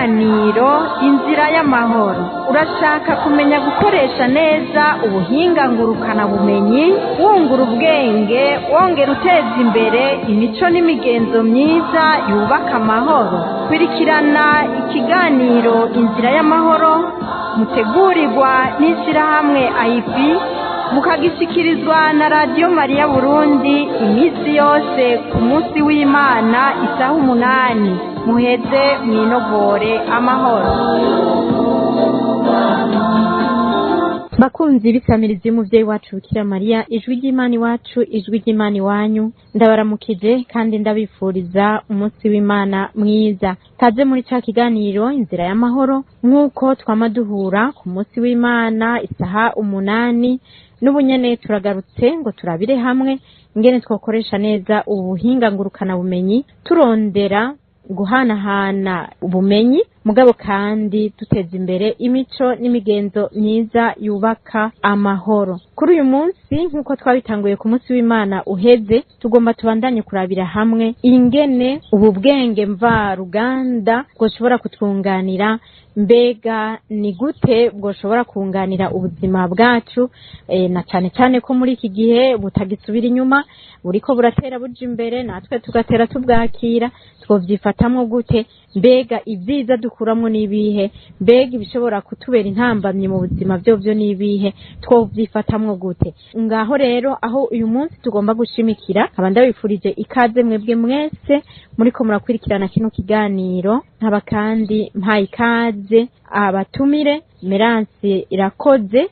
N'ikiganiro Inzira y'Amahoro. Urashaka kumenya gukoresha neza ubuhinga ngurukanabumenyi, wungura ubwenge, wongera uteza imbere imico n'imigenzo myiza yubaka amahoro? Kurikirana ikiganiro Inzira y'Amahoro mutegurirwa n'ishyirahamwe AIPI, mukagishikirizwa na Radiyo Mariya Burundi iminsi yose ku munsi w'Imana isaha 8. Muheze mwinogore amahoro. Bakunzi b'isamirizi y'umuvyeyi wacu Bikira Mariya, ijwi ry'Imana iwacu, ijwi ry'Imana iwanyu, ndabaramukije kandi ndabifuriza umunsi w'Imana mwiza. Kaze muri ca kiganiro Inzira y'Amahoro, nk'uko twama duhura ku munsi w'Imana isaha 8. N'ubu nyene turagarutse ngo turabire hamwe ingene twokoresha neza ubuhinga ngurukanabumenyi, turondera guhanahana ubumenyi, mugabo kandi duteza imbere imico n'imigenzo myiza yubaka amahoro. Kuri uyu munsi, nk'uko twabitanguye ku munsi w'Imana uheze, tugomba tubandanye kurabira hamwe ingene ubu bwenge mvaruganda bwoshobora kutwunganira. Mbega ni gute bwoshobora kunganira ubuzima bwacu, na cane cane ko muri iki gihe butagisubira inyuma, buriko buratera buja imbere, natwe tugatera tubwakira? Twovyifatamwo gute? Mbega ibyiza dukuramwo n'ibihe? Mbega ibishobora kutubera intambamyi mu buzima vyovyo n'ibihe? Twovyifatamwo gute? Ngaho rero aho uyu munsi tugomba gushimikira. Nkaba ndabifurije ikaze mwebwe mwese muriko murakwirikirana kino kiganiro, nkaba kandi mpaye ikaze abatumire Merance Irakoze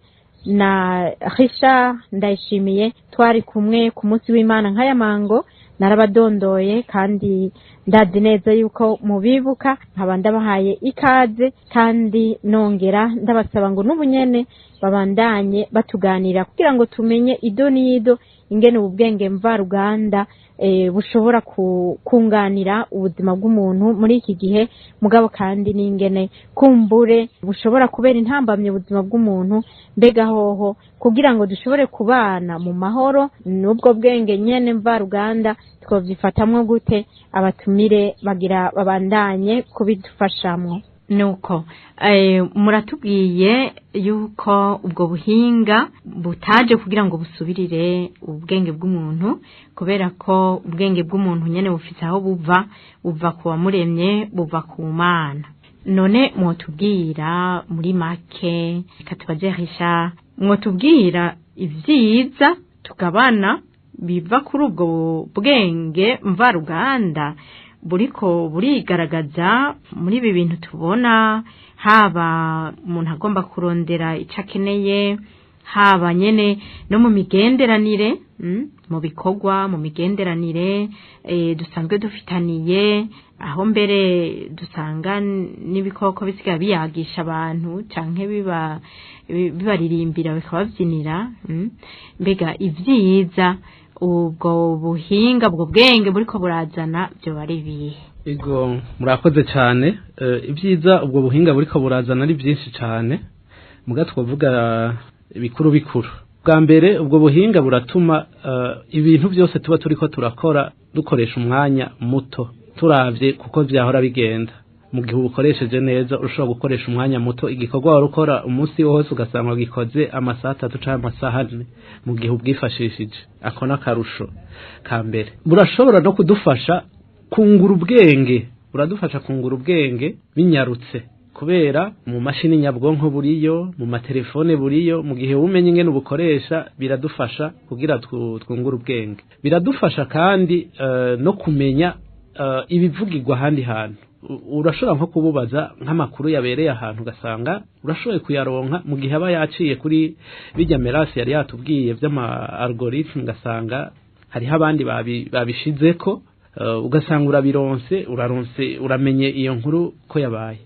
na Richard Ndayishimiye. Twari kumwe ku munsi w'Imana nk'ayamango, narabadondoye kandi ndazi neza yuko mubibuka. Nkaba ndabahaye ikaze kandi nongera ndabasaba ngo n'ubunyene babandanye batuganira kugira ngo tumenye ido n'ido ingene ubu bwenge mvaruganda bushobora kunganira ubuzima bw'umuntu muri iki gihe, mugabo kandi n'ingene kumbure bushobora kubera intambamye ubuzima bw'umuntu. Mbega hoho kugira ngo dushobore kubana mu mahoro n'ubwo bwenge nyene mvaruganda, twovyifatamwo gute? Abatumire bagira babandanye kubidufashamwo. Nuko muratubwiye yuko ubwo buhinga butaje kugira ngo busubirire ubwenge bw'umuntu, kubera ko ubwenge bw'umuntu nyene bufite aho buva, buva ku wamuremye, buva ku Mana. None mwotubwira muri make, reka tubaze Richard, mwotubwira ivyiza tugabana biva kuri ubwo bwenge mvaruganda buriko burigaragaza muri ibi bintu tubona, haba umuntu agomba kurondera ico akeneye, haba nyene no mu migenderanire, mu bikorwa, mu migenderanire dusanzwe dufitaniye, aho mbere dusanga n'ibikoko bisigaye biyagisha abantu canke bibaririmbira bikabavyinira. Mbega ivyiza ubwo buhinga, ubwo bwenge buriko burazana byo bari bihe? Ego, murakoze cyane. Ibyiza ubwo buhinga buriko burazana ari byinshi cyane, muga twavuga ibikuru bikuru. Bwa mbere, ubwo buhinga buratuma ibintu byose tuba turiko turakora dukoresha umwanya muto, turavye kuko vyahora bigenda. Mu gihe ubukoresheje neza, ushobora gukoresha umwanya muto igikorwa wari ukora umunsi wose ugasanga gikoze amasaha 3 canke amasaha 4, mu gihe ubwifashishije. Ako n'akarusho ka mbere. Burashobora no kudufasha kungura ubwenge, buradufasha kungura ubwenge binyarutse, kubera mu mashini nyabwonko buriyo, mu matelefone buriyo. Mu gihe umenye ingene ubukoresha, biradufasha kugira twungure ubwenge. Biradufasha kandi no kumenya ibivugirwa ahandi hantu. Urashobora nko kububaza nk'amakuru yabereye ahantu, ugasanga urashoboye kuyaronka mu gihe aba yaciye kuri bijya Merasi yari yatubwiye vy'ama algorithm, ugasanga hariho abandi babishizeko, ugasanga urabironse, uraronse, uramenye iyo nkuru ko yabaye.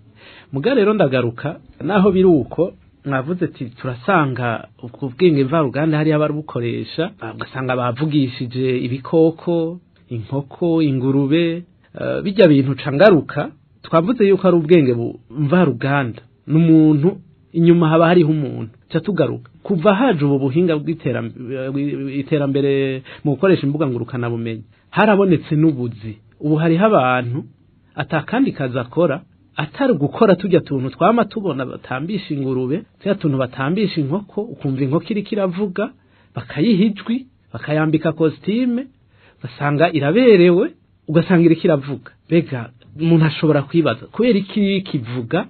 Muga rero ndagaruka, naho biri uko, mwavuze ati turasanga ubwo bwenge mvaruganda hariyo abarubukoresha, ugasanga bavugishije ibikoko, inkoko, ingurube, bijya bintu. Cangaruka, twavuze yuko ari ubwenge mvaruganda n'umuntu inyuma haba hariho umuntu. Ca tugaruka, kuva haje ubu buhinga bw'iterambere mu gukoresha imbuga ngurukanabumenyi, harabonetse n'ubuzi. Ubu hariho abantu atakandi kazi akora. Atari gukora tujya tuntu twama tubona batambisha ingurube, tujya tuntu batambisha inkoko, ukumva inkoko iriko iravuga, bakayiha ijwi, bakayambika costume, basanga iraberewe, ugasanga iriko iravuga. Bega umuntu ashobora kwibaza kubera iki kivuga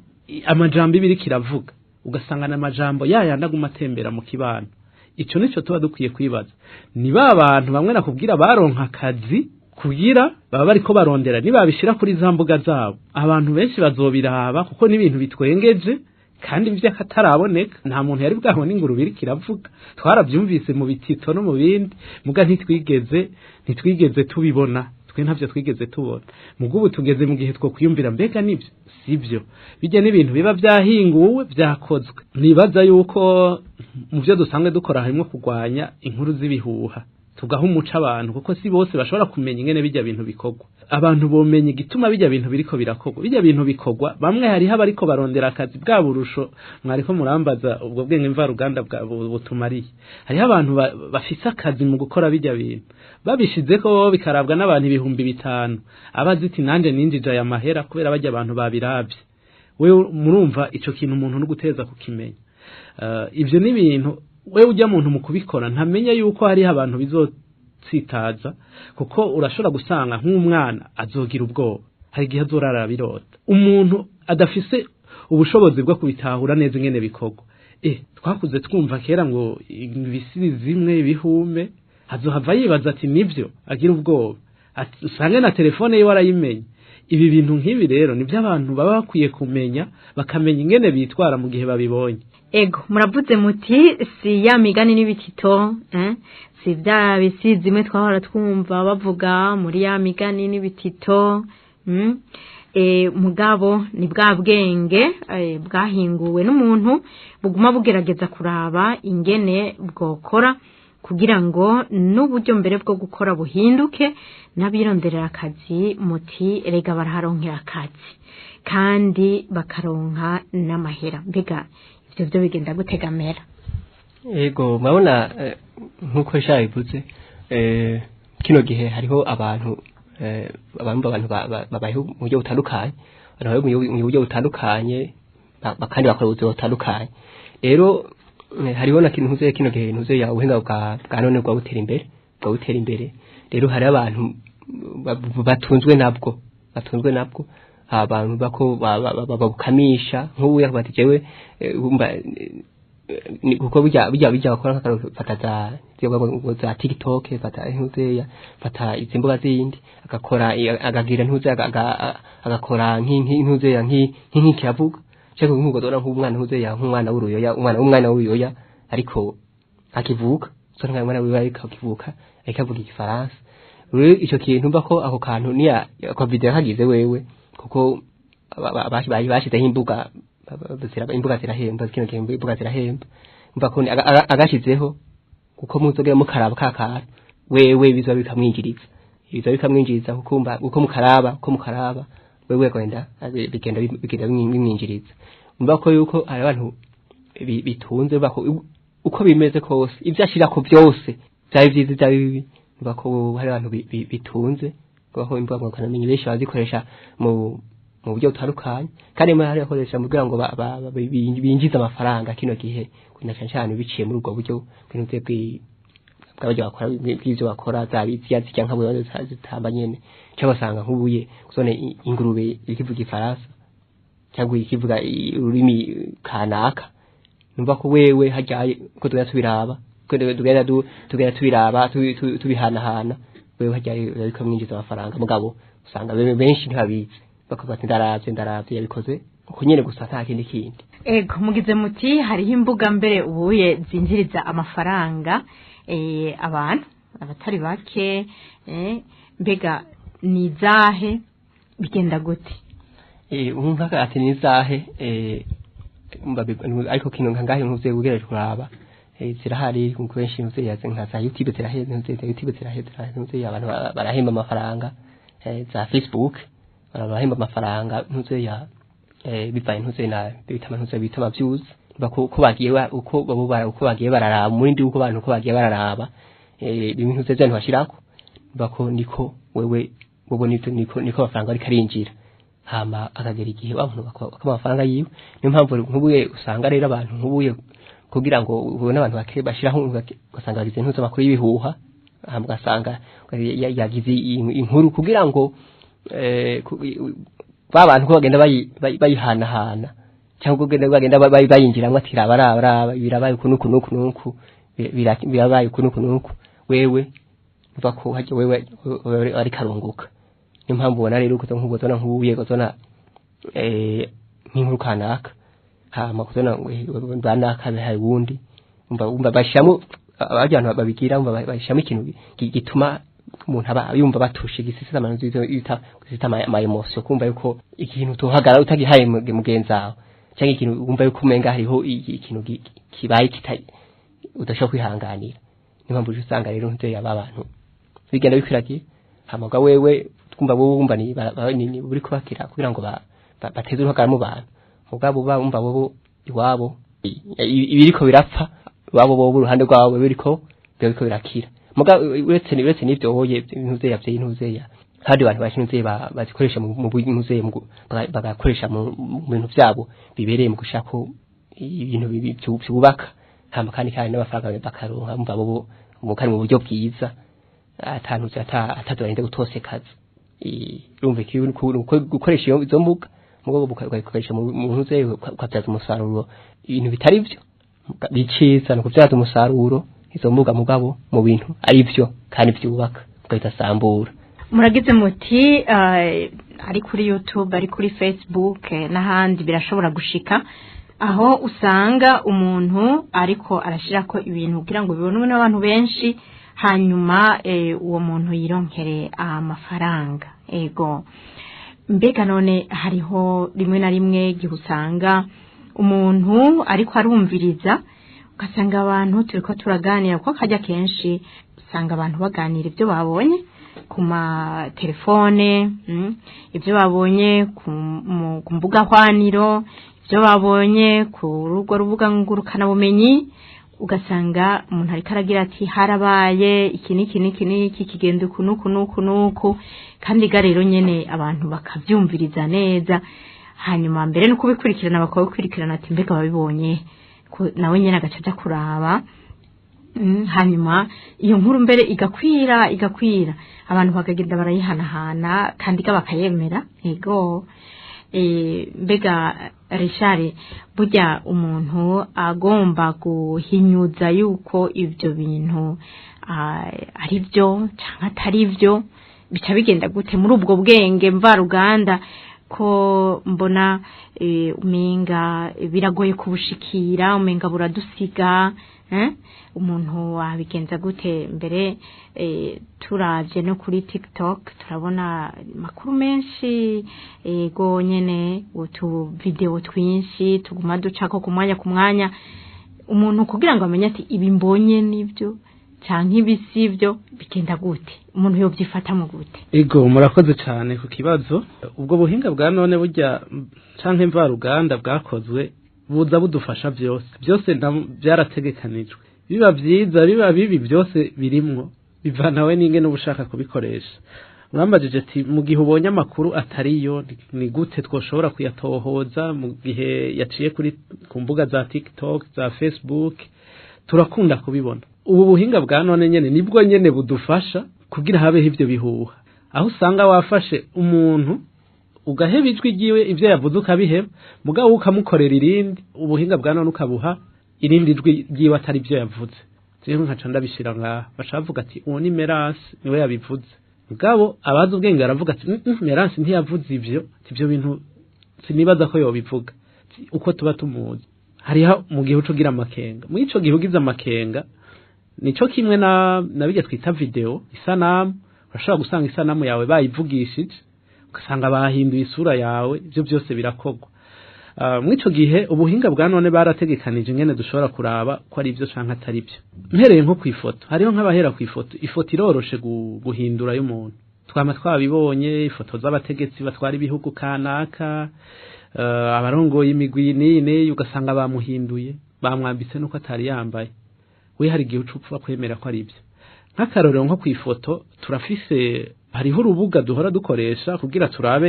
amajambo ibiri kiravuga, ugasanga n'amajambo yayanda aguma atembera mu kibano. Ico nico tuba dukwiye kwibaza. Ni ba bantu bamwe nakubwira baronka akazi kugira baba bariko barondera, nibabishira kuri za mbuga zabo abantu benshi bazobiraba, kuko n'ibintu bitwengeje kandi vy'akataraboneka. Nta muntu yari bwabone ingurube iriko iravuga, twaravyumvise mu bitito no mu bindi, muga ntitwigeze tubibona, twe ntavyo twigeze tubona. Mugubu tugeze mu gihe two kwiyumvira mbega nivyo sivyo, bijya n'ibintu biba vyahinguwe vyakozwe. Nibaza yuko mu vyo dusanzwe dukora harimo kurwanya inkuru z'ibihuha, tugaha umuco abantu, kuko si bose bashobora kumenya ingene bijya bintu bikorwa. Abantu bomenya igituma bijya bintu biriko birakorwa, bijya bintu bikorwa. Bamwe hariho abariko barondera akazi bwa burusho, mwariko murambaza ubwo bwenge mvaruganda butumariye. Hariho abantu bafise akazi mu gukora bijya bintu, babishizeko bikarabwa n'abantu 5000, abazi ati nanje ninjije aya mahera kubera bajya abantu babiravye. Wewe murumva ico kintu umuntu no guteza kukimenya. Ivyo ni ibintu wewe ujya muntu mu kubikora ntamenya yuko hari abantu bizotsitaza, kuko urashobora gusanga nk'umwana azogira ubwoba, hari igihe azorara birota. Umuntu adafise ubushobozi bwo kubitahura neza ingene bikorwa. Twakuze twumva kera ngo ibisiri zimwe ibihume, azohava yibaza ati nivyo, agira ubwoba, usange na telefone yiwe arayimenye. Ibi bintu nk'ibi rero nivyo abantu baba bakwiye kumenya, bakamenya ingene bitwara mu gihe babibonye. Ego, muravuze muti si ya migani n'ibitito, si bya bisizi imwe twahora twumva bavuga muri ya migani n'ibitito, mugabo ni bwa bwenge bwahinguwe n'umuntu buguma bugerageza kuraba ingene bwokora kugira ngo n'uburyo mbere bwo gukora buhinduke, n'abironderera akazi muti erega baraharonkera akazi kandi bakaronka n'amahera. Mbega ivyo byo bigenda gutegamera? Ego, murabona nkuko shabivuze, kino gihe hariho abantu abantu babayeho mu buryo butandukanye, abantu babayeho mu buryo butandukanye kandi bakora ubuzima butandukanye. Rero hariho na kintu ntuze kino gihe ntuze ya ubuhinga bwa none bwa butera imbere. Rero hari abantu batunzwe nabwo abantu bako babukamisha nk'ubu yakubati jewe umva kuko bijya bakora nk'akaro fata za TikTok, fata ntuze fata izimbuga zindi, agakora agagira ntuze agakora nk'intuze ya nk'ikiravuga cyangwa nk'uko dora nk'umwana ntuze ya nk'umwana w'uruyoya, umwana w'uruyoya ariko akivuka, so nk'umwana w'uruyoya ariko akivuka ariko avuga igifaransa. Rero ico kintu mba ko ako kantu niya ko video kagize wewe, kuko bashizeho imbuga zirahemba, kino gihe imbuga zirahemba, mva ko agashizeho kuko muzogera mukaraba kakara wewe bizoba bikamwinjiriza, kuko mba uko mukaraba wewe kwenda bigenda bimwinjiriza. Mva ko yuko ari abantu bitunze bako uko bimeze kose ivyo ashira ko byose byari byiza byari bibi, mva ko hari abantu bitunze kuko imbuga ngurukanabumenyi benshi bazikoresha mu buryo butandukanye, kandi muri hari akoresha mu kugira ngo binjize amafaranga kino gihe kuna cyane cyane biciye muri ubwo buryo bw'intuze bw'abaje bakora bw'ivyo bakora za bijya nka bwe zitamba nyene, cyo basanga nk'ubuye kusone ingurube ikivuga ifaransa cyangwa ikivuga ururimi kanaka, numva ko wewe hajyaye ko tugenda tubiraba, tugenda tubiraba tubihanahana, wewe hajyaye ariko mwinjiza amafaranga, mugabo usanga benshi ntibabizi bakavuga ati ndaravye yabikoze uko nyene gusa nta kindi kindi. Ego, mugize muti hariho imbuga mbere ubuye zinjiriza amafaranga abantu abatari bake, mbega ni izahe bigenda gute? Umva ati ni izahe, ariko kino ngangahe ntuze ugereje kuraba zirahari kenshi ntuze yaze nka za YouTube ziraheze, ntuze YouTube ziraheze, ntuze abantu barahemba amafaranga, za Facebook barahemba amafaranga ntuze ya bivaye ntuze na bitama ntuze bitama views bako ko bagiye uko babo bara uko bagiye bararaba muri ndi uko abantu ko bagiye bararaba ibintu ntuze byantu bashirako bako niko wewe bobo niko niko amafaranga ari karinjira. Hama akagera igihe wa muntu bakamuha amafaranga yiwe. Niyo mpamvu nk'ubuye usanga rero abantu nk'ubuye kugira ngo ubone abantu bake bashiraho, ugasanga bagize intuzo makuru y'ibihuha, hama ugasanga yagize inkuru kugira ngo ba bantu ko bagenda bayihanahana cyangwa bagenda bayinjiramwo ati raba raba raba birabaye uku n'uku n'uku n'uku, birabaye uku n'uku n'uku, wewe uva ko hajya wewe ari karunguka. Niyo mpamvu ubona rero kuzo nk'ubwo zona nk'ubuye kuzona nk'inkuru kanaka, hama kuzona banaka bihaye uwundi, umva bashiramo abajya babigira, umva bashiramo ikintu gituma umuntu aba yumva batushe gisisa amanzu yita gisita ama emotion, kumva yuko ikintu tohagara utagihaye mugenzi wawe, cyangwa ikintu wumva yuko umenga hariho ikintu kibaye kitari udashobora kwihanganira. Niyo mpamvu usanga rero ntuye aba bantu bigenda bikwiragiye, hamaga wewe twumva wowe wumva ni buri kubakira kugira ngo bateze uruhagara mu bantu, mugabo bumva bo iwabo ibiriko birapfa, iwabo bo uruhande rwabo biriko birakira. Muga uretse n'ivyo woye ntuze yavye ntuze ya kandi abantu bashinze bazikoresha mu ntuze bagakoresha mu bintu byabo bibereye mu gushaka ibintu byubaka, hama kandi n'amafaranga bakaronka, umva bo mu buryo bwiza atantuze atadorinde gutosekaza. Urumva gukoresha izo mbuga mugabo ugakoresha mu ntuze ukabyaza umusaruro ibintu bitari byo biciza no kubyaza umusaruro izo mbuga mugabo mu bintu ari byo kandi byubaka ugahita sambura. Muragize muti ari kuri YouTube, ari kuri Facebook n'ahandi birashobora gushika aho usanga umuntu ariko arashirako ibintu kugira ngo bibonwe n'abantu benshi, hanyuma uwo muntu yironkere amafaranga. Ego mbega none hariho rimwe na rimwe gihe usanga umuntu ariko arumviriza, ugasanga abantu turiko turaganira, kuko kajya kenshi usanga abantu baganira ibyo babonye ku matelefone, ibyo babonye ku mbuga hwaniro, ibyo babonye ku rugo rubuga ngurukana bumenyi, ugasanga umuntu ariko aragira ati harabaye iki n'iki n'iki n'iki kigenda uku n'uku n'uku n'uku, kandi ga rero nyene abantu bakavyumviriza neza, hanyuma mbere no kubikurikirana bakabikurikirana ati mbega babibonye, nawe nyene agaca aja kuraba. Hanyuma iyo nkuru mbere igakwira abantu bakagenda barayihanahana kandi bakayemera. Ego mbega Richard, burya umuntu agomba guhinyuza yuko ibyo bintu ari byo cyangwa atari byo, bica bigenda gute muri ubwo bwenge mvaruganda ko mbona umenga biragoye kubushikira, umenga buradusiga, umuntu wabigenza gute? Mbere turavye no kuri TikTok turabona makuru menshi, ego nyene utu video twinshi tuguma ducako ku mwanya ku mwanya, umuntu kugira ngo amenye ati ibi mbonye nivyo canke ibi sivyo, bigenda gute? Umuntu yovyifata mu gute? Ego murakoze cyane ku kibazo. Ubwo buhinga bwa none burya canke mvaruganda bwakozwe buza budufasha byose byose byarategekanijwe, biba byiza biba bibi byose birimwo, bivanawe n'inge n'ubushaka kubikoresha. Urambajije ati mu gihe ubonye amakuru atariyo ni gute twoshobora kuyatohoza mu gihe yaciye kuri ku mbuga za TikTok za Facebook? Turakunda kubibona. Ubu buhinga bwa none nyene nibwo nyene budufasha kugira habeho ivyo bihuha, aho usanga wafashe umuntu ugaheba ijwi ryiwe ivyo yavuze ukabiheba, mugabo ukamukorera irindi, ubuhinga bwa none ukabuha irindi jwi ryiwe atari byo yavuze. Rero nkaca ndabishira ngaha, baca bavuga ati uwo ni Merance niwe yabivuze, mugabo abazi ubwenge aravuga ati Merance ntiyavuze ivyo, ivyo bintu sinibaza ko yobivuga uko tuba tumuzi. Hariho mu gihe uca ugira amakenga, muri ico gihe ugize amakenga nico kimwe na bijya twita video isanamu, urashobora gusanga isanamu yawe bayivugishije ugasanga bahinduye isura yawe, ivyo byose birakogwa. Muri ico gihe ubuhinga bwa none barategekanije ingene dushobora kuraba ko ari byo canke atari byo. Mpereye nko kwifoto, hariho nk'abahera kwifoto, ifoto iroroshe guhindura y'umuntu, twama twabibonye ifoto z'abategetsi batwara ibihugu kanaka, abarongoye imigwi nini, ugasanga bamuhinduye bamwambitse nuko atari yambaye. We hari igihe ucupfa kwemera ko ari byo. Nk'akarorero nko ku ifoto turafise, hariho urubuga duhora dukoresha kugira turabe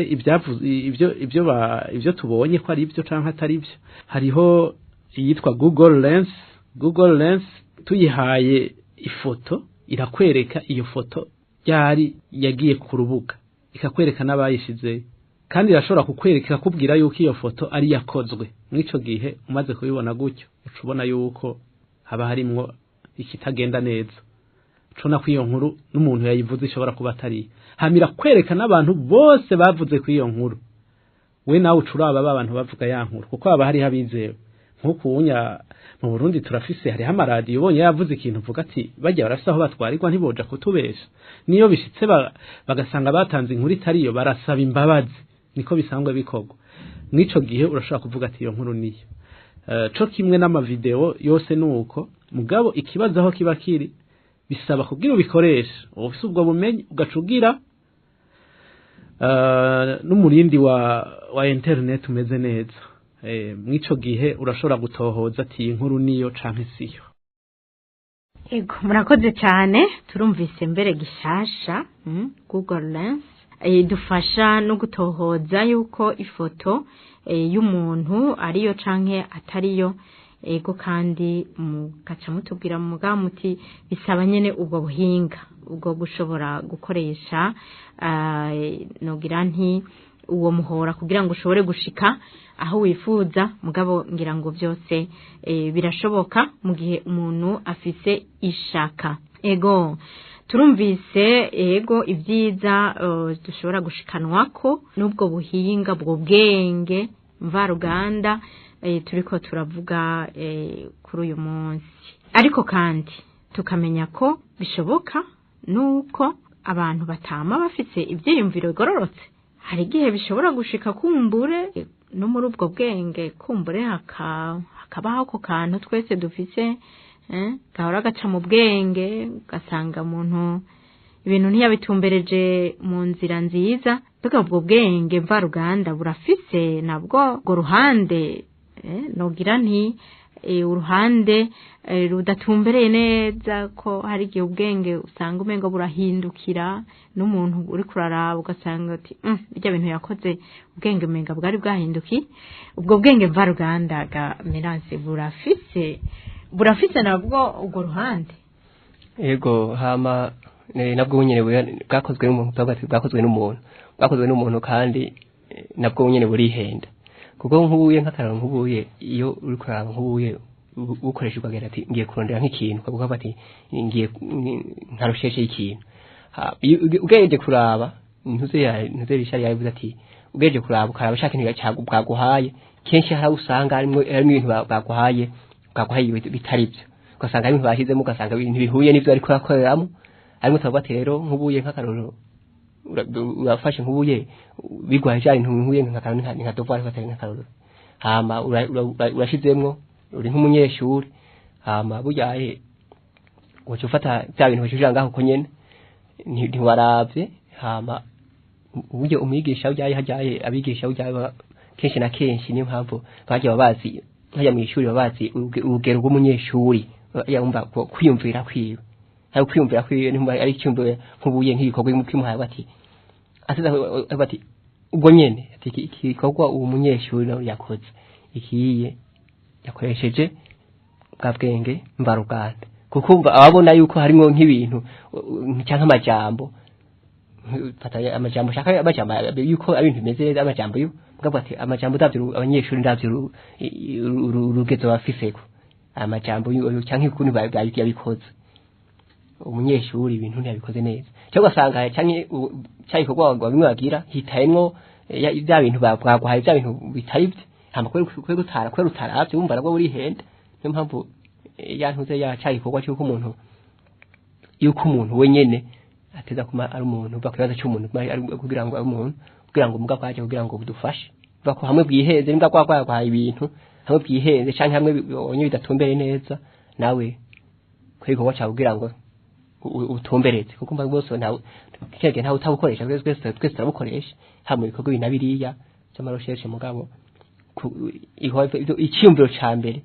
ibyo tubonye ko ari ibyo canke atari byo. Hariho iyitwa Google Lens. Google Lens tuyihaye ifoto irakwereka iyo foto yari yagiye ku rubuga, ikakwereka n'abayishizeyo, kandi irashobora kukwereka ikakubwira yuko iyo foto ari yakozwe. Mw'ico gihe umaze kubibona gutyo uca ubona yuko haba harimwo ikitagenda neza, ucubona ko iyo nkuru n'umuntu yayivuze ishobora kuba atariyo. Hama irakwereka n'abantu bose bavuze kuri iyo nkuru, we nawe uca uraba ba bantu bavuga ya nkuru, kuko haba hariho abizewe. Nk'uku unya mu Burundi turafise, hariho amaradiyo ubonye yavuze ikintu uvuga ati bajya barafise aho batwarirwa, ntiboja kutubesha. Niyo bishitse bagasanga batanze inkuru itariyo, barasaba imbabazi, niko bisanzwe bikorwa. Mw'ico gihe urashobora kuvuga ati iyo nkuru niyo. Co kimwe n'amavideo yose nuko, mugabo ikibazo aho kiba kiri bisaba kugira ubikoreshe ufise ubwo bumenyi, ugacugira n'umurindi wa internet umeze neza. Mw'ico gihe urashobora gutohoza ati iyi nkuru niyo canke siyo. Ego, murakoze cyane. Turumvise mbere gishasha, Google Lens idufasha no gutohoza yuko ifoto y'umuntu ariyo canke atariyo. Ego, kandi mugaca mutubwira muga muti bisaba nyene ubwo buhinga ubwo gushobora gukoresha, nogira nti uwo muhora kugira ngo ushobore gushika aho wifuza. Mugabo ngira ngo byose birashoboka mu gihe umuntu afise ishaka. Ego, turumvise ego ibyiza dushobora gushikanwako n'ubwo buhinga, bwo bwenge mvaruganda turiko turavuga kuri uyu munsi. Ariko kandi tukamenya ko bishoboka nuko abantu batama bafise ivyiyumviro bigororotse. Hari igihe bishobora gushika kumbure no muri ubwo bwenge, kumbure hakabaho ako kantu twese dufise, gahora gaca mu bwenge, ugasanga umuntu ibintu ntiyabitumbereje mu nzira nziza. Mbega ubwo bwenge mvaruganda burafise nabwo ubwo ruhande, nogira nti uruhande rudatumbereye neza, ko hari igihe ubwenge usanga umengo burahindukira n'umuntu uri kuraraba ugasanga ati bijya bintu yakoze ubwenge umenga bwari bwahindukiye. Ubwo bwenge mvaruganda ga Merance burafise nabwo ubwo ruhande. Ego, hama nabwo nyene bwakozwe n'umuntu, bwakozwe n'umuntu, kandi nabwo nyene burihenda. Kuko nkubuye nk'akararo, nkubuye iyo uri kuraba, nkubuye ukoresha ukagira ati ngiye kurondera nk'ikintu, ukavuga ati ngiye nkarusheshe ikintu, ugejeje kuraba ntuze rishari yavuze ati ugejeje kuraba ukaraba shaka ikintu bwaguhaye, kenshi hari usanga harimo ibintu baguhaye bitari byo, ugasanga ibintu bashyizemo, ugasanga ibintu bihuye n'ibyo ariko yakoreramo. Arimo tuvuga ati rero nkubuye nk'akararo urafashe nkubuye bigwaje cyane nkubuye nk'akararo nka devoir fatari nk'akararo, hama urashizemwo uri nk'umunyeshuri, hama buyaye uca ufata bya bintu bashije ngaho ko nyene ntiwaravye. Hama uburyo umwigisha ujaye hajaye abigisha ujaye kenshi na kenshi, niyo mpamvu baje babazi hajya mu ishuri babazi urugero rw'umunyeshuri, yumva kwiyumvira kwiwe, hari kwiyumvira kwiwe ntumba ari cyumvira nkubuye nk'igikorwa kimuhaye bati asiza bati ubwo nyene ati igikorwa uwo munyeshuri nawe yakoze ikiye yakoresheje bwa bwenge mvaruganda, kuko ababona yuko harimo nk'ibintu cyangwa amajambo, fata amajambo shaka amajambo yuko ari ibintu bimeze neza, amajambo yo mugabo ati amajambo ndavyo abanyeshuri ndavyo urugezo bafiseko amajambo cyangwa ukuntu yabikoze umunyeshuri ibintu ntiyabikoze neza, cyangwa ugasanga canke cyagikorwa bimwe bagira hitayemwo bya bintu baguhaye bya bintu bitari byo, hama kubera utara kubera utaravye wumva nabwo burihenda. Niyo mpamvu yantuze ya cyagikorwa cy'uko umuntu yuko umuntu wenyene ateza kuma ari umuntu bakibaza cy'umuntu kugira ngo ari umuntu kugira ngo muga kwaje kugira ngo budufashe bako hamwe bwiheze nimbwa kwa kwaguhaye ibintu hamwe bwiheze canke hamwe bibonye bidatumbere neza, nawe kwikorwa cyawe kugira ngo utumbereze, kuko mba bose ntawe kege ntawe utabukoresha, twese turabukoresha hamwe ibikorwa binabiriya cy'amarosheshe. Mugabo icyumviro ca mbere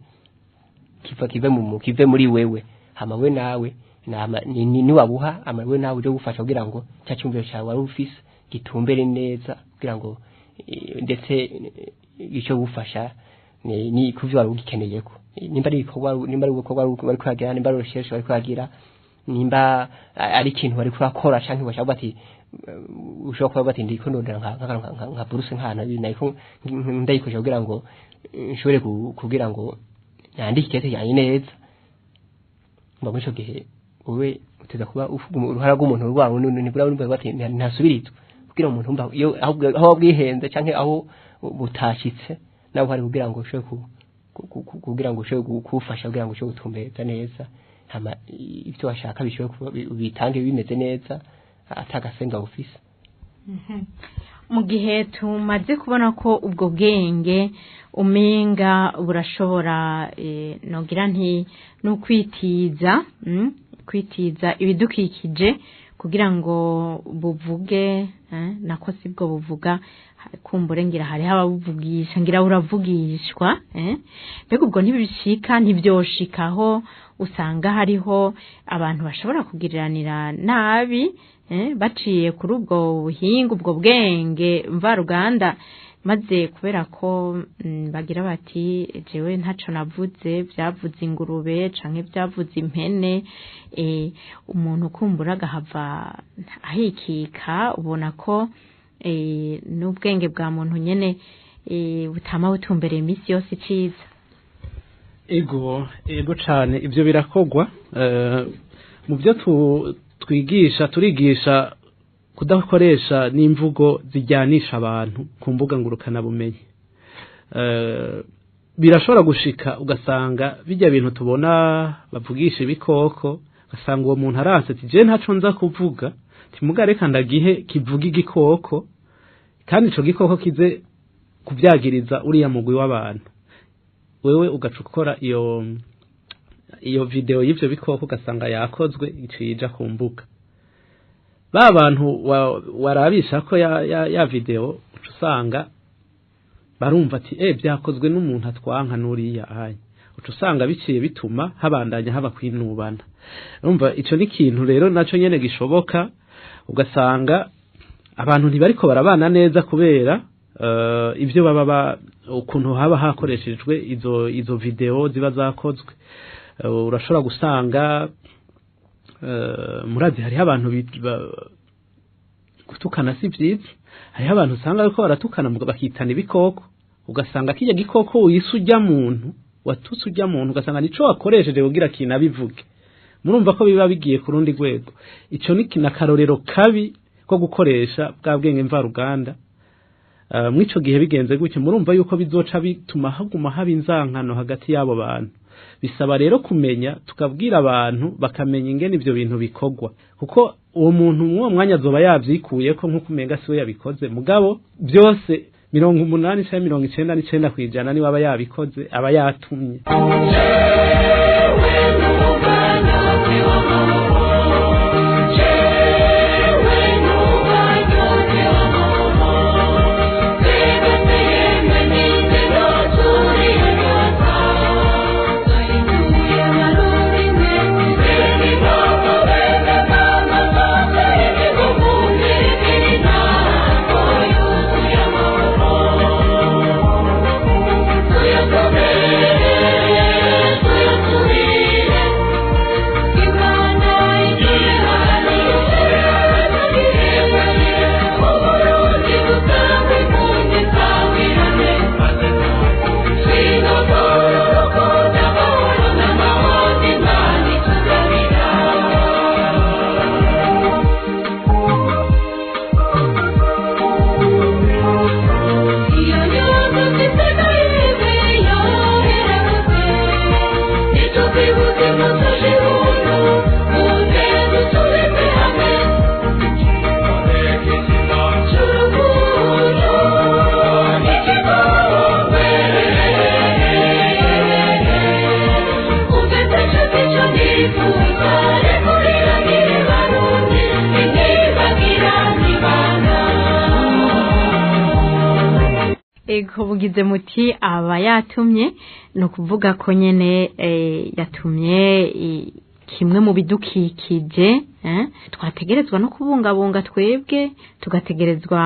kiva kive mu kive muri wewe, hama we nawe Ni wabuha amawe nawe uje gufasha kugira ngo cya cyumviro cyawe wari ufise gitumbere neza, kugira ngo ndetse icyo gufasha ni kuvyo wari ugikeneyeko, nimba ari ibikorwa, nimba ari ubukorwa bari kuragira, nimba ari recherche bari kuragira, nimba ari ikintu bari kurakora, canke bashaka bati ushobora kuba bati ndiko ndondera nka buruse nkana nayiko ndayikoresha kugira ngo nshobore kugira ngo yandike ikete yanjye neza. Mba muri ico gihe wowe uteza kuba uruhara rw'umuntu rwawe nibura urumva bati ntasubirizwa, kugira umuntu umva iyo aho bwihenze canke aho butashitse nawe hari kugira ngo ushobore kugira ngo ushobore kufasha kugira ngo ushobore gutumbeza neza, hama ibyo washaka bishobore kuba bitange bimeze neza atagasenga ufise. Mu gihe tumaze kubona ko ubwo bwenge umenga burashobora nogira nti no kwitiza kwitiza ibidukikije kugira ngo buvuge, nako sibwo buvuga, kumbure ngira hari ababuvugisha, ngira uravugishwa, mbega ubwo ntibishika, ntibyoshikaho usanga hariho abantu bashobora kugiriranira nabi baciye kuri ubwo buhinga, ubwo bwenge mvaruganda, maze kubera ko bagira bati jewe ntaco navuze, byavuze ingurube canke byavuze impene, umuntu kumbura agahava ahikika. Ubona ko n'ubwenge bwa muntu nyene butama butumbereye iminsi yose iciza. Ego cane, ivyo birakogwa. Mu byo twigisha, turigisha kudakoresha n'imvugo zijyanisha abantu ku mbuga ngurukana bumenyi. Birashobora gushika ugasanga bijya bintu tubona bavugisha ibikoko, ugasanga uwo muntu aranse ati je ntaco nza kuvuga, timuga reka ndagihe kivuga igikoko, kandi ico gikoko kize kuvyagiriza uriya mugwi w'abantu, wewe ugaca ukora iyo video y'ivyo bikoko, ugasanga yakozwe icija ku mbuga. Ba bantu warabisha ko ya video, uca usanga barumva ati byakozwe n'umuntu atwanka nuriya aye, uca usanga biciye bituma habandanya haba kwinubana. Urumva ico ni ikintu rero naco nyene gishoboka, ugasanga abantu ntibariko barabana neza kubera ivyo baba ukuntu haba hakoreshejwe izo video ziba zakozwe. Urashobora gusanga murazi hariho abantu gutukana si vyiza, hariho abantu usanga bariko baratukana bakitana ibikoko, ugasanga kirya gikoko wise urya muntu watutse urya muntu, ugasanga nico wakoresheje kugira kinabivuge. Murumva ko biba bigiye ku rundi rwego. Ico ni nakarorero kabi ko gukoresha bwa bwenge mvaruganda. Mwico gihe bigenze gutyo, murumva yuko bizoca bituma haguma haba inzankano hagati y'abo bantu. Bisaba rero kumenya, tukabwira abantu bakamenya ingene ivyo bintu bikogwa, kuko uwo muntu mw'uwo mwanya azoba yavyikuye ko nkuko umenga siwe yabikoze, mugabo byose 80 canke 99% niwe aba yabikoze, aba yatumye. Ego bugize muti aba yatumye, no kuvuga ko nyene yatumye Kimwe mu bidukikije twategerezwa no kubungabunga twebwe, tugategerezwa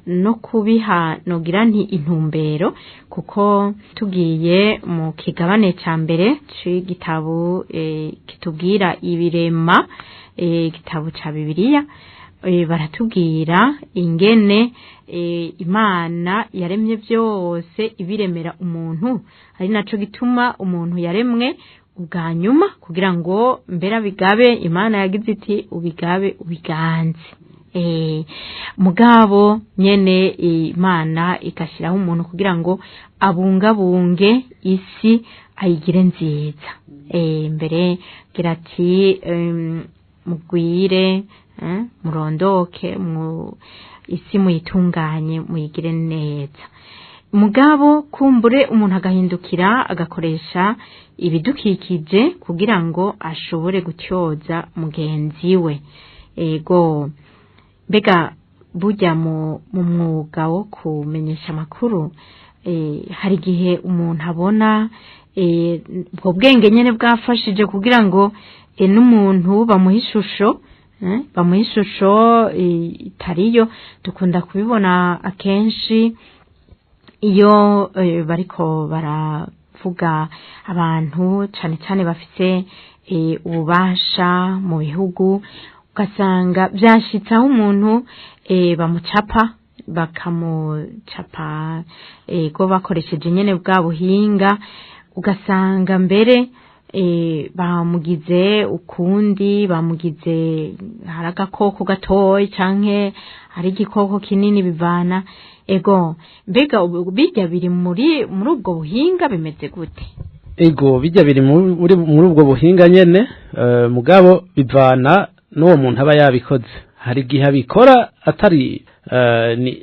no kubiha nogira nti intumbero, kuko tugiye mu kigabane ca mbere c'igitabo kitubwira ibirema, igitabo ca Bibiliya, baratubwira ingene Imana yaremye byose ibiremera umuntu, ari naco gituma umuntu yaremwe ubwa nyuma kugira ngo mbera bigabe. Imana yagize iti ubigabe ubiganze. Mugabo nyene Imana igashyiraho umuntu kugira ngo abungabunge isi ayigire nziza. Mbere gira ati mugwire, murondoke, isi muyitunganye muyigire neza. Mugabo kumbure umuntu agahindukira agakoresha ibidukikije kugira ngo ashobore gutyoza mugenzi we. Ego mbega burya mu mwuga wo kumenyesha amakuru, hari igihe umuntu abona ubwo bwenge nyene bwafashije kugira ngo n'umuntu bamuha ishusho, itariyo. Dukunda kubibona akenshi iyo bariko baravuga abantu cane cane bafise ububasha mu bihugu, ugasanga vyashitse aho umuntu bamucapa, bakamucapa ego bakoresheje nyene bwa buhinga, ugasanga mbere bamugize ukundi, bamugize hari agakoko gatoyi canke hari igikoko kinini bivana. Ego mbega bijya biri muri ubwo buhinga bimeze gute? Ego bijya biri muri ubwo buhinga nyene, mugabo bivana n'uwo muntu aba yabikoze. Hari igihe abikora atari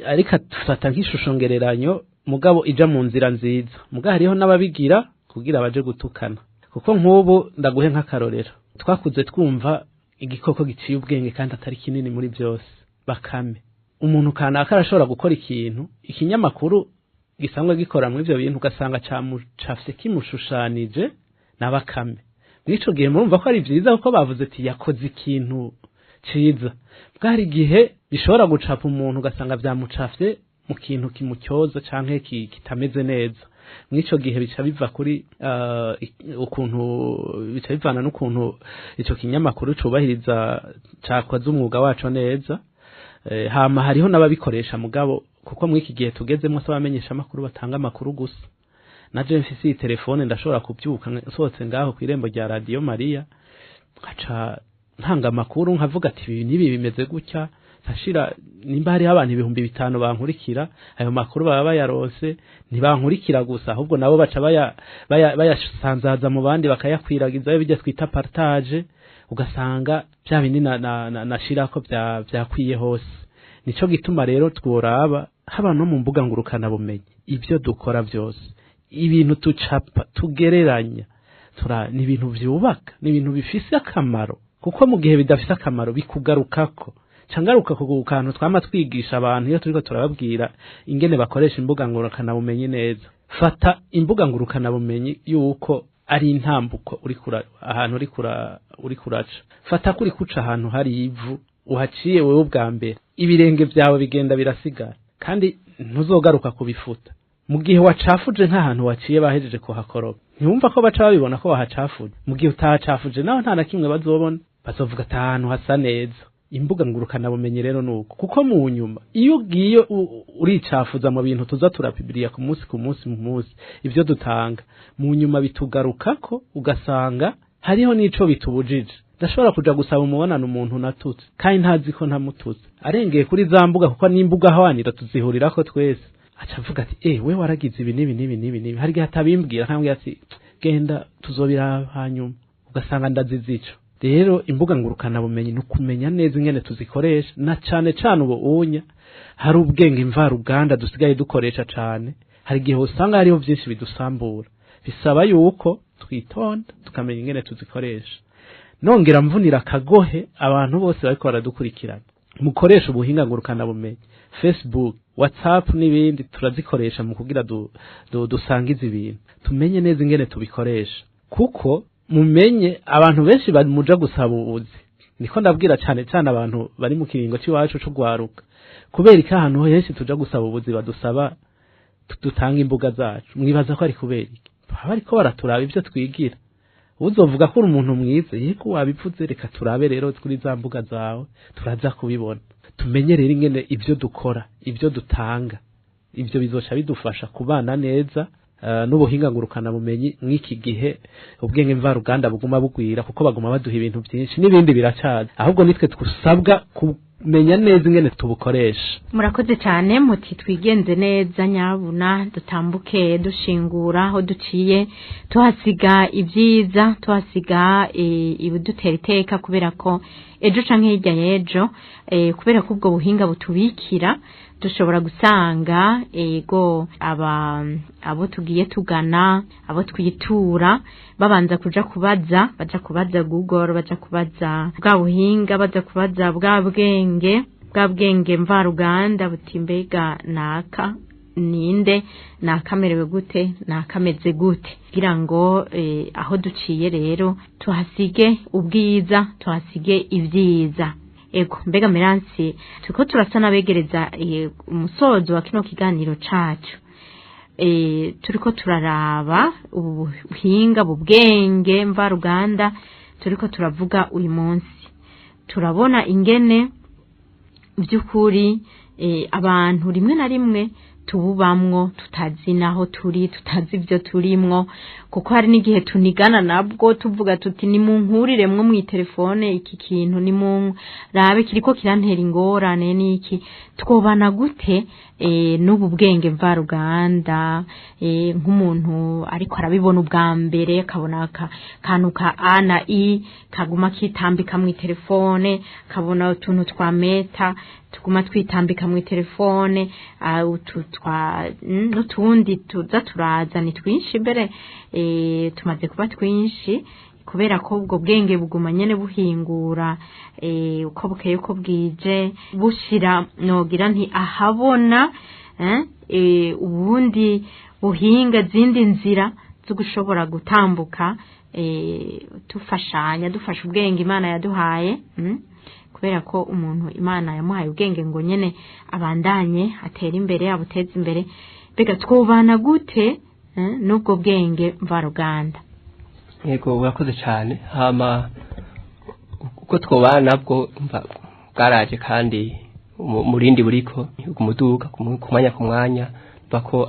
ariko afata nk'ishusho ngereranyo, mugabo ija mu nzira nziza. Mugabo hariho n'ababigira kugira baje gutukana. Kuko nk'ubu ndaguhe nk'akarorero, twakuze twumva igikoko giciye ubwenge kandi atari kinini muri byose, bakame. Umuntu kanaka arashobora gukora ikintu, ikinyamakuru gisanzwe gikora muri ibyo bintu, ugasanga camucafye kimushushanije na bakame. Mw'ico gihe murumva ko ari vyiza, kuko bavuze ati yakoze ikintu ciza. Bwari igihe bishobora gucapa umuntu ugasanga vyamucafye mu kintu kimutyoza canke kitameze neza. Mw'ico gihe bica biva kuri ukuntu bica bivana n'ukuntu ico kinyamakuru cubahiriza cakoze umwuga waco neza. Hama hariho n'ababikoresha mugabo, kuko mw'iki gihe tugezemo se abamenyesha amakuru batanga amakuru gusa. Na je mfise iyi telefone ndashobora kubyuka nsohotse ngaho ku irembo rya Radio Maria, nkaca ntanga amakuru nkavuga ati ibi n'ibi bimeze gutya, nkashira nimba hariho abantu 5000 bankurikira, ayo makuru baba bayaronse. Ntibankurikira gusa, ahubwo nabo baca bayasanzaza mu bandi bakayakwiragiza, bijya twita partage, ugasanga bya bindi nashirako byakwiye hose. Nico gituma rero tworaba haba no mu mbuga ngurukana bumenyi, ibyo dukora byose, ibintu tucapa tugereranya, ni ibintu vyubaka, ni ibintu bifise akamaro. Kuko mu gihe bidafise akamaro bikugarukako. Cangaruka ku kantu twama twigisha abantu iyo turiko turababwira ingene bakoresha imbuga ngurukana bumenyi neza. Fata imbuga ngurukana bumenyi yuko ari intambuko ahantu uri kuraca. Fata kuri kuca ahantu hari ivu uhaciye wewe ubwa mbere, ibirenge vyawe bigenda birasigara kandi ntuzogaruka kubifuta. Mu gihe wacafuje nk'ahantu waciye bahejeje kuhakoropa, ntiwumva ko baca babibona ko wahacafuje. Mu gihe utahacafuje naho nta na kimwe bazobona, bazovuga ati ahantu hasa neza. Imbuga ngurukana bumenyi rero nuko, kuko mu nyuma iyo ugiye uricafuza mu bintu tuza turapibiriya ku munsi ku munsi mu munsi, ivyo dutanga mu nyuma bitugarukako, ugasanga hariho n'ico bitubujije. Ndashobora kuja gusaba umubonano umuntu natutse kandi ntazi ko ntamututse, arengeye kuri za mbuga, kuko n'imbuga hwanira tuzihurirako twese, aca avuga ati we waragize ibi n'ibi n'ibi n'ibi n'ibi. Hari igihe atabimbwira, nkambwira ati genda tuzobira hanyuma, ugasanga ndazize ico. Rero imbuga ngurukana bumenyi no kumenya neza ingene tuzikoresha, na cane cane ubu unya hari ubwenge mvaruganda dusigaye dukoresha cane. Hari igihe usanga hariho vyinshi bidusambura, bisaba yuko twitonda tukamenya ingene tuzikoresha. Nongera mvunira akagohe abantu bose bariko baradukurikirana, mukoresha ubuhinga ngurukana bumenyi, Facebook, WhatsApp n'ibindi turazikoresha mu kugira dusangize ibintu, tumenye neza ingene tubikoresha. Kuko Mumenye abantu benshi bamuja gusaba ubuzi, niko ndabwira cyane cyane abantu bari mu kiringo cy'iwacu c'ugwaruka, kubera ko ahantu henshi tuja gusaba ubuzi badusaba dutanga imbuga zacu. Mwibaza ko ari kubera iki? Baba bariko baraturaba ivyo twigira. Uzovuga ko uri umuntu mwiza, yego wabivuze, reka turabe rero kuri za mbuga zawe, turaza kubibona. Tumenye rero ingene ivyo dukora, ivyo dutanga, ivyo bizoca bidufasha kubana neza n'ubuhinga ngurukana bumenyi mw'iki gihe ubwenge mvaruganda buguma bugwira, kuko baguma baduha ibintu byinshi n'ibindi biracaza, ahubwo nitwe twusabwa kumenya neza ingene tubukoresha. Murakoze cyane. Muti twigenze neza nyabuna, dutambuke dushingura aho duciye, tuhasiga ibyiza, tuhasiga ibidutera iteka, kubera ko ejo canke hirya y'ejo, kubera ko ubwo buhinga butubikira, dushobora gusanga ego aba abo tugiye tugana, abo twitura, babanza kuja kubaza, baja kubaza Google, baja kubaza bwa buhinga, baja kubaza bwa bwenge mvaruganda, buti mbega naka ninde, nakamerewe gute, nakameze gute, kugira ngo aho duciye rero tuhasige ubwiza, tuhasige ibyiza. Ego, mbega Meransi, turiko turasa n'abegereza umusozo wa kino kiganiro cacu. Turiko turaraba ubu buhinga, bubwenge mvaruganda turiko turavuga uyu munsi, turabona ingene by'ukuri abantu rimwe na rimwe tububamwo tutazi naho turi, tutazi ibyo turimwo, kuko hari n'igihe tunigana nabwo tuvuga tuti nimunkuriremwo mu telefone iki kintu, nimurabe kiriko kirantera ingorane niki. Twobana gute n'ubu bwenge mvaruganda, nk'umuntu ariko arabibona ubwa mbere, akabona akantu ka A na I kaguma kitambika mu telefone, kabona utuntu twa Meta tuguma twitambika mu telefone, utu twa n'utundi tuza turaza ni twinshi mbere, tumaze kuba twinshi, kubera ko ubwo bwenge buguma nyene buhingura uko bukeye uko bwije, bushira nogira nti ahabona ubundi buhinga, zindi nzira zo gushobora gutambuka, tufashanya, dufasha ubwenge Imana yaduhaye, kubera ko umuntu Imana yamuhaye ubwenge ngo nyene abandanye atere imbere, abuteze imbere. Mbega twobana gute n'ubwo bwenge mvaruganda? Yego, urakoze cyane. Hama uko twobana nabwo, umva bwaraje kandi umurindi buriko umuduga ku mwanya ku mwanya, bako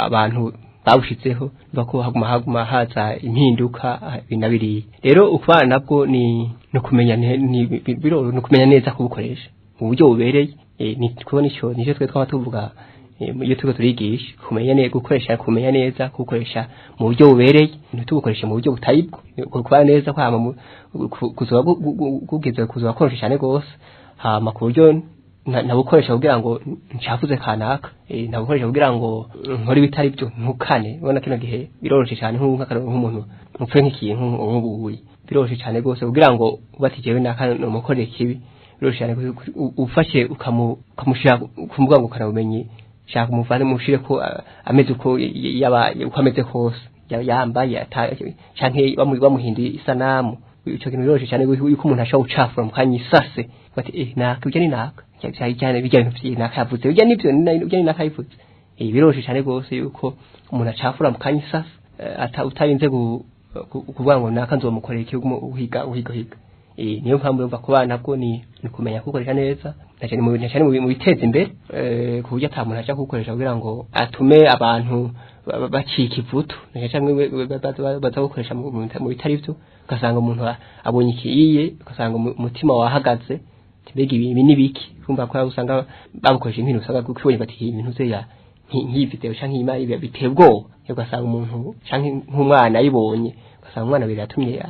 abantu babushizeho, bako haguma haza impinduka binabiriye. Rero ukubana nabwo ni no kumenya ni biro no kumenya neza kubukoresha mu buryo bubereye. Ni kubona ico nicyo twe twaba tuvuga iyo turiko turigisha, kumenya neza gukoresha, kumenya neza kubukoresha mu buryo bubereye, ntitubukoreshe mu buryo butari bwo. Kubana neza kwama kuzoba kugeze kuzoba koroshe cyane gose, hama ku buryo ntabukoresha kugira ngo ncafuze kanaka, ntabukoresha kugira ngo nkore ibitari byo, ntukane. Ubona kino gihe biroroshe cyane, nk'akarorero nk'umuntu mupfe nk'ikintu nk'ubuye, biroroshe cyane gose kugira ngo ubatijewe naka numukorere kibi. Biroroshe cyane ufashe ukamushira ku mbuga ngurukanabumenyi, shaka umuvane mushire ko ameze uko yaba, uko ameze kose, yambaye canke bamuhinduye isanamu. Ico kintu biroroshe cyane yuko umuntu ashobora gucafura mu kanya isase, bati naka ibyo ni naka cyane cyane, bijya bintu vyi naka yavuze, bijya nivyo bijya ni naka yavuze. Biroroshe cyane gose yuko umuntu acafura mu kanya isase, ata utarinze kuvuga ngo naka nzomukorera iki, uhiga uhiga uhiga. Niyo mpamvu yumva ku bana bwo ni kumenya kukoresha neza, na cyane mu biteza imbere, ku buryo ata muntu aja kuwukoresha kugira ngo atume abantu bacika ivutu, na cyane baza gukoresha mu bitari byo, ugasanga umuntu abonye ikiyiye, ugasanga umutima wahagaze, mbega ibi ni biki? Kumva ko usanga babukoresha ibintu, usanga kubonye bati ibintu ze ya nk'iyi video canke iyi biteye ubwoba, ugasanga umuntu canke nk'umwana ayibonye, ugasanga umwana biratumye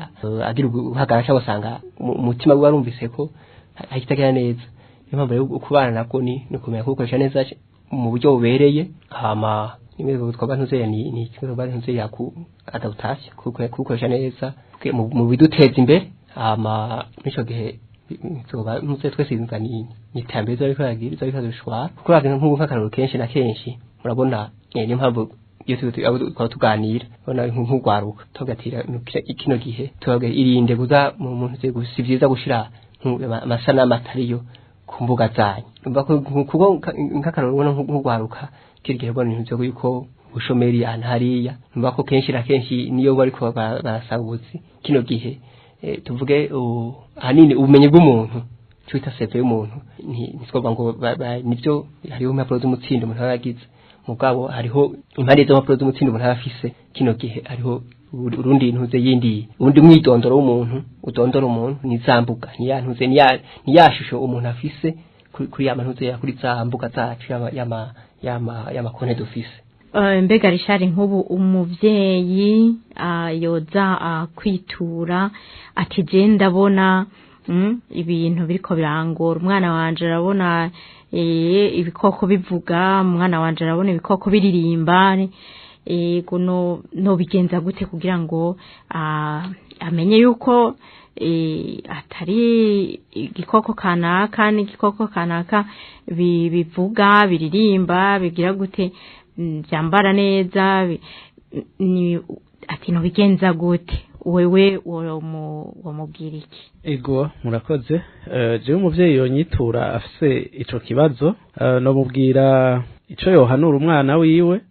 agira uruhagarara, cyangwa usanga umutima we warumvise ko ahitagira neza. Niyo mpamvu rero kubana nabwo ni ukumenya kubukoresha neza mu buryo bubereye. Hama nimwe twaba ntuzeya ni kimwe twaba ntuzeya ku adaptation, kubukoresha neza mu biduteza imbere. Hama n'ico gihe tuba ntuze twese biva ni iterambere riba riko riragira, riba riko rirashwara, kuko nk'ubu nk'akarorero kenshi na kenshi murabona, niyo mpamvu Iyo twaba tuganira, urabona nk'urwaruka, tugatira kino gihe, tubabwira irinde kuza mu muntu, si vyiza gushira amasanamu atariyo ku mbuga zanyu. Urumva ko kuko nk'akarorero ubona nk'urwaruka kiri gihe, ubona ibintu vyo yuko ubushomeri ahantu hariya, urumva ko kenshi na kenshi niyo bariko barasaba ubuzi kino gihe, tuvuge ahanini ubumenyi bw'umuntu, ico bita CV y'umuntu, ntitwovuga ngo nivyo hariho impapuro z'umutsindo umuntu aba yagize, mugabo hariho impande z'impapuro z'umutsindo umuntu aba afise kino gihe, hariho urundi ntuze yindi, urundi mwidondoro w'umuntu udondora umuntu ni za mbuga, ni ya ntuze, ni ya shusho umuntu afise kuri ya mantuze ya kuri za mbuga zacu, yama konte dufise. Mbega Richard, nk'ubu umuvyeyi yoza kwitura ati: "Je ndabona ibintu biriko birangora, umwana wanje arabona ibikoko bivuga, umwana wanje arabona ibikoko biririmba, ego no bigenza gute kugira ngo amenye yuko atari igikoko kanaka n'igikoko kanaka bivuga, biririmba, bigira gute, byambara neza?" Ni ati: "No bigenza gute?" Wewe womubwira iki? Ego, murakoze. Jewe umuvyeyi yonyitura afise ico kibazo, nomubwira ico yohanura umwana wiwe.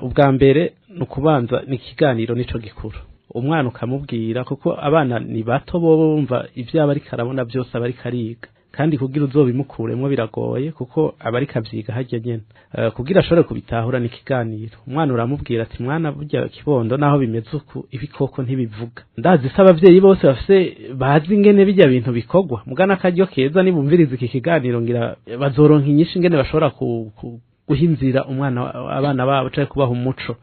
Ubwa mbere ni ukubanza ni ikiganiro, nico gikuru. Umwana ukamubwira, kuko abana ni bato, bobo bumva ivyo aba ariko arabona byose, aba ariko ariga, kandi kugira uzobimukuremwo biragoye, kuko aba ariko avyiga harya nyene. Kugira ashobore kubitahura ni ikiganiro. Umwana uramubwira ati: "Mwana, burya kibondo, naho bimeze uku, ibikoko ntibivuga." Ndazi se abavyeyi bose bafise bazi ingene bijya bintu bikorwa, mugana akaryo keza nibumviriza iki kiganiro, ngira bazoronka inyinshi ingene bashobora guha inzira umwana, abana babo, canke kubaha umuco.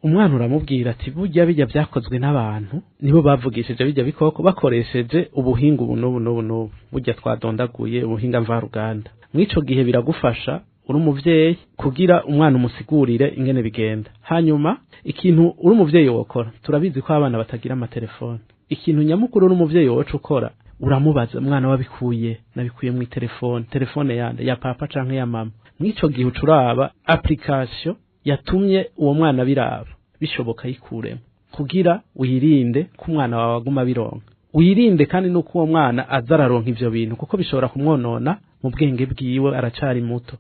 Umwana uramubwira ati: "Burya bijya byakozwe n'abantu, nibo bavugishije bijya bikoko bakoresheje ubuhinga ubu n'ubu n'ubu n'ubu, burya twadondaguye, ubuhinga mvaruganda." Mw'ico gihe biragufasha uri umuvyeyi kugira umwana umusigurire ingene bigenda. Hanyuma ikintu uri umuvyeyi wokora, turabizi ko abana batagira amatelefone, ikintu nyamukuru uri umuvyeyi woca ukora, uramubaza: "Umwana, wabikuye?" "Nabikuye mu telefone." "Telefone yande? Ya papa canke ya mama?" Mw'ico gihe uca uraba application yatumye uwo mwana biraba, bishoboka yikuremo, kugira wirinde ko umwana wawe aguma bironka, wirinde kandi nuko uwo mwana aza araronka ivyo bintu, kuko bishobora kumwonona mu bwenge bwiwe, aracari muto.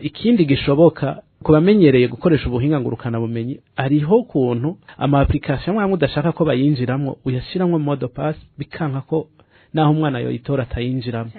Ikindi gishoboka ku bamenyereye gukoresha ubuhinga ngurukana bumenyi, hariho ukuntu ama application amwe udashaka ko bayinjiramwo, uyashiramwo mot de passe, bikanka ko naho umwana yoyitora atayinjiramo,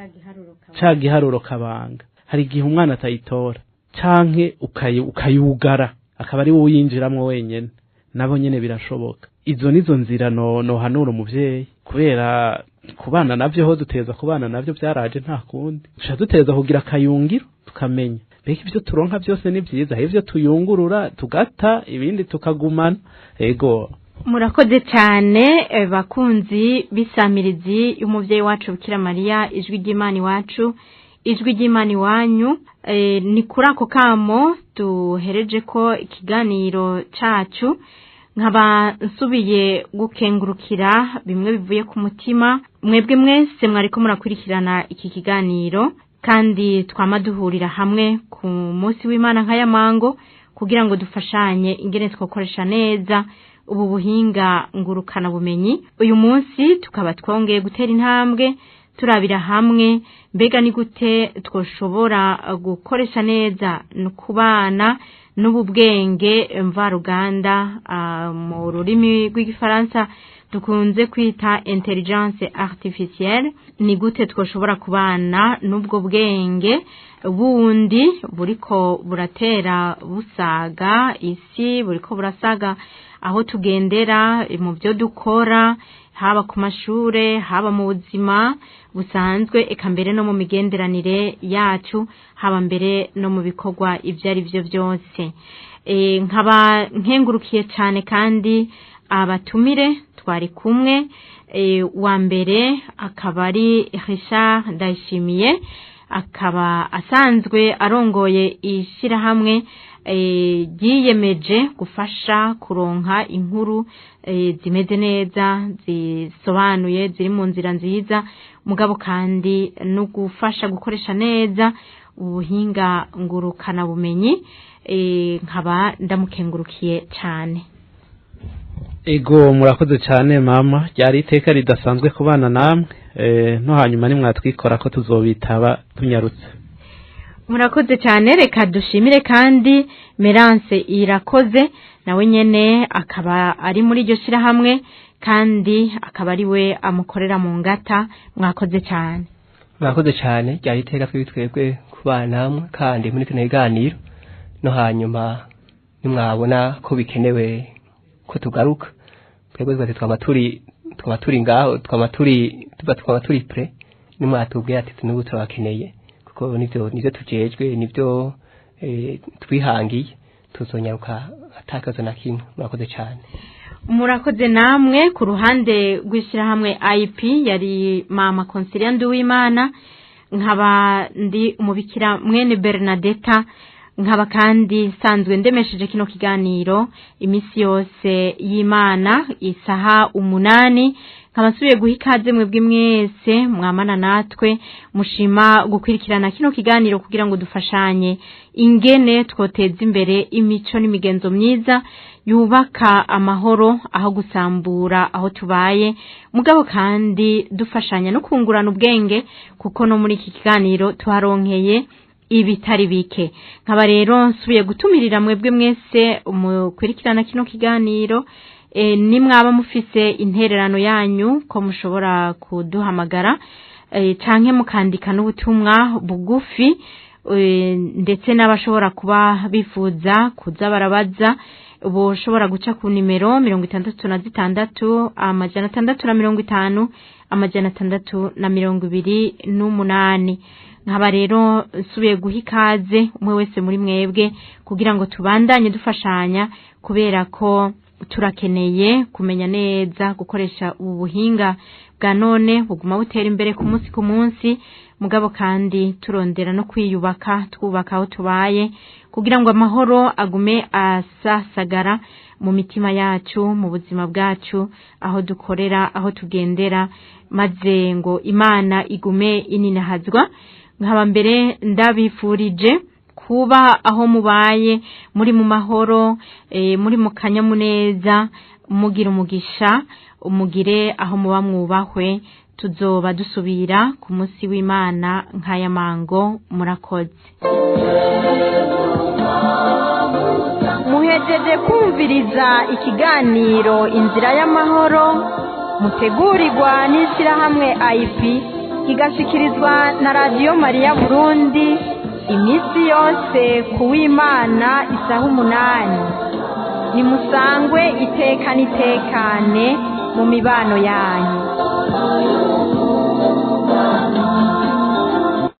ca giharuro kabanga. Hari igihe umwana atayitora, canke ukayugara akaba ari wowe uyinjiramwo wenyene, nabo nyene birashoboka. Izo nizo nzira no nohanura umuvyeyi, kubera kubana navyo ho duteza kubana navyo, byaraje nta kundi. Duca duteza kugira akayungiro, tukamenya mbega ivyo turonka byose ni vyiza, ivyo tuyungurura tugata, ibindi tukagumana. Ego. Murakoze cyane, bakunzi b'isamirizi y'umuvyeyi wacu Bikira Mariya, Ijwi ry'Imana iwacu, Ijwi ry'Imana iwanyu. Ni kuri ako kamo duhereje ko ikiganiro cacu, nkaba nsubiye gukengurukira bimwe bivuye ku mutima mwebwe mwese mwariko murakurikirana iki kiganiro, kandi twama duhurira hamwe ku munsi w'Imana nk'aya mango kugira ngo dufashanye ingene twakoresha neza ubu buhinga ngurukana bumenyi. Uyu munsi tukaba twongeye gutera intambwe, turabira hamwe mbega ni gute twoshobora gukoresha neza no kubana n'ubu bwenge mvaruganda, mu rurimi rw'igifaransa dukunze kwita intelligence artificielle. Ni gute twoshobora kubana n'ubwo bwenge bundi buriko buratera busaga isi, buriko burasaga aho tugendera, mu byo dukora, haba ku mashure, haba mu buzima busanzwe, eka mbere no mu migenderanire yacu, haba mbere no mu bikorwa ibyo ari byo byose. Nkaba nkengurukiye cyane kandi abatumire twari kumwe. Wa mbere akaba ari Richard Ndayishimiye. akaba asanzwe arongoye ishyirahamwe ryiyemeje gufasha kuronka inkuru zimeze neza, zisobanuye, ziri mu nzira nziza, mugabo kandi no gufasha gukoresha neza ubuhinga ngurukana bumenyi. Nkaba ndamukengurukiye cyane. Ego, murakoze cyane mama, ryari iteka ridasanzwe kubana namwe, no hanyuma nimwatwikora ko tuzobitaba tunyarutse. Murakoze cyane. Reka dushimire kandi Merance Irakoze, nawe nyene akaba ari muri iryo shyirahamwe kandi akaba ari we amukorera mu ngata. Mwakoze cyane. Murakoze cyane, ryari iteka twebwe kubana namwe kandi muri kino kiganiro, no hanyuma nimwabona ko bikenewe ko tugaruka, twebwe twama turi ngaho, twama turi prêts. Nimwatubwiye ati n'ubu turabakeneye, kuko nivyo tujejwe, nivyo twihangiye, tuzonyaruka atakazo na kimwe. Murakoze cyane. Murakoze namwe. Ku ruhande rw'ishyirahamwe IP yari mama Consilia Nduwimana, nkaba ndi umubikira mwene Bernadetta, nkaba kandi nsanzwe ndemesheje kino kiganiro iminsi yose y'Imana isaha 8. Nkaba nsubiye guha ikaze mwebwe mwese mwamana natwe mushima gukurikirana kino kiganiro kugira ngo dufashanye ingene twoteza imbere imico n'imigenzo myiza yubaka amahoro aho gusambura aho tubaye, mugabo kandi dufashanya no kungurana ubwenge, kuko no muri iki kiganiro tuharonkeye ibitari bike. Nkaba rero nsubiye gutumirira mwebwe mwese mukurikirana kino kiganiro, nimwaba mufise intererano yanyu ko mushobora kuduhamagara canke mukandika n'ubutumwa bugufi, ndetse n'abashobora kuba bifuza kuza barabaza boshobora guca ku nimero 66 650 628. Nkaba rero nsubiye guha ikaze umwe wese muri mwebwe kugira ngo tubandanye dufashanya, kubera ko turakeneye kumenya neza gukoresha ubu buhinga bwa none buguma butera imbere ku munsi ku munsi, mugabo kandi turondera no kwiyubaka, twubaka aho tubaye kugira ngo amahoro agume asasagara mu mitima yacu, mu buzima bwacu, aho dukorera, aho tugendera, maze ngo Imana igume ininahazwa. Nkaba mbere ndabifurije kuba aho mubaye muri mu mahoro, muri mu kanyamuneza, mugira umugisha, umugire aho muba mwubahwe. Tuzoba dusubira ku munsi w'Imana nk'aya mango. Murakoze. Muhejeje kumviriza ikiganiro Inzira y'Amahoro mutegurirwa n'ishyirahamwe IP, kigashikirizwa na Radiyo Mariya Burundi iminsi yose ku w'Imana isaha 8. Nimusangwe iteka n'itekane mu mibano yanyu.